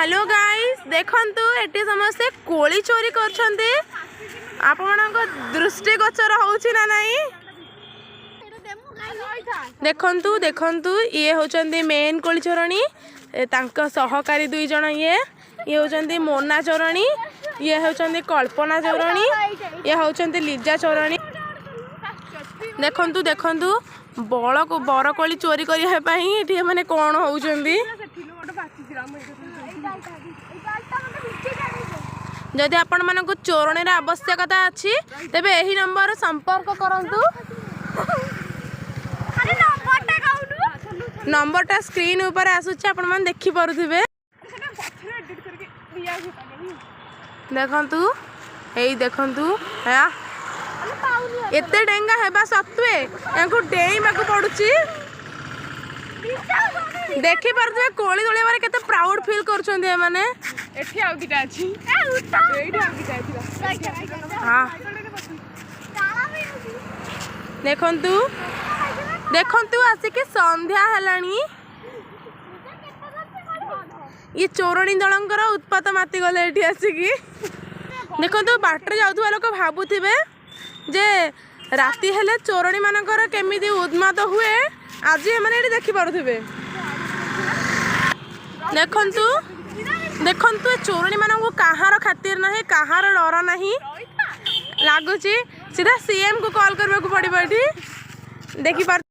Hello guys, ଦେଖନ୍ତୁ, ଏଠି ସମସ୍ତେ କୋଳି ଚୋରି କରୁଛନ୍ତି। ଆପଣଙ୍କ ଦୃଷ୍ଟିଗୋଚର ହେଉଛି ନା ନାହିଁ? ଦେଖନ୍ତୁ, ଦେଖନ୍ତୁ, ଇଏ ହେଉଛନ୍ତି ମେନ୍ କୋଳି ଚୋରଣୀ, ତାଙ୍କ ସହକାରୀ ଦୁଇ ଜଣ ଇଏ। ଇଏ ହେଉଛନ୍ତି ମୋନା ଚୋରଣୀ, ଇଏ ହେଉଛନ୍ତି କଳ୍ପନା ଚୋରଣୀ, ଇଏ ହେଉଛନ୍ତି ଲିଜା ଚୋରଣୀ। ଦେଖନ୍ତୁ, ଦେଖନ୍ତୁ, ବଳକୁ ବରକୋଳି ଚୋରି କରିବା ପାଇଁ ଏଠି ଏମାନେ କ'ଣ ହେଉଛନ୍ତି। ଗୋଟେ ପାଚିଛି ରାମ। ଯଦି ଆପଣମାନଙ୍କୁ ଚୋରଣୀର ଆବଶ୍ୟକତା ଅଛି, ତେବେ ଏହି ନମ୍ବରରେ ସମ୍ପର୍କ କରନ୍ତୁ। ଆରେ, ନମ୍ବରଟା କହୁନୁ। ନମ୍ବରଟା ସ୍କ୍ରିନ୍ ଉପରେ ଆସୁଛି, ଆପଣମାନେ ଦେଖିପାରୁଥିବେ। ସେଟା ପଛରେ ଏଡିଟ୍ କରିକି ଦିଆ। ଦେଖନ୍ତୁ, ଏଇ ଦେଖନ୍ତୁ, ଏତେ ଡେଙ୍ଗା ହେବା ସତ୍ତ୍ୱେ ୟାଙ୍କୁ ଡେଇଁବାକୁ ପଡୁଛି। ଦେଖିପାରୁଥିବେ, କୋଳି ତୋଳିବାରେ କେତେ ପ୍ରାଉଡ୍ ଫିଲ୍ କରୁଛନ୍ତି ଏମାନେ। ଏଠି ଆଉ ଦିଟା ଅଛି, ଏଇଠି ଆଉ ଦିଟା ଅଛି। ହଁ, ଦେଖନ୍ତୁ, ଦେଖନ୍ତୁ, ଆସିକି ସନ୍ଧ୍ୟା ହେଲାଣି। ଇଏ ଚୋରଣୀ ଦଳଙ୍କର ଉତ୍ପାତ ମାତିଗଲେ ଏଠି ଆସିକି। ଦେଖନ୍ତୁ, ବାଟରେ ଯାଉଥିବା ଲୋକ ଭାବୁଥିବେ ଯେ ରାତି ହେଲେ ଚୋରଣୀ ମାନଙ୍କର କେମିତି ଉନ୍ମାଦ ହୁଏ, ଆଜି ଏମାନେ ଏଠି ଦେଖିପାରୁଥିବେ। ଦେଖନ୍ତୁ, ଦେଖନ୍ତୁ, ଏ ଚୋରଣୀ ମାନଙ୍କୁ କାହାର ଖାତିର ନାହିଁ, କାହାର ଡର ନାହିଁ। ଲାଗୁଛି ସିଧା ସିଏମ୍ କୁ କଲ୍ କରିବାକୁ ପଡ଼ିବ ଏଠି। ଦେଖିପାରୁ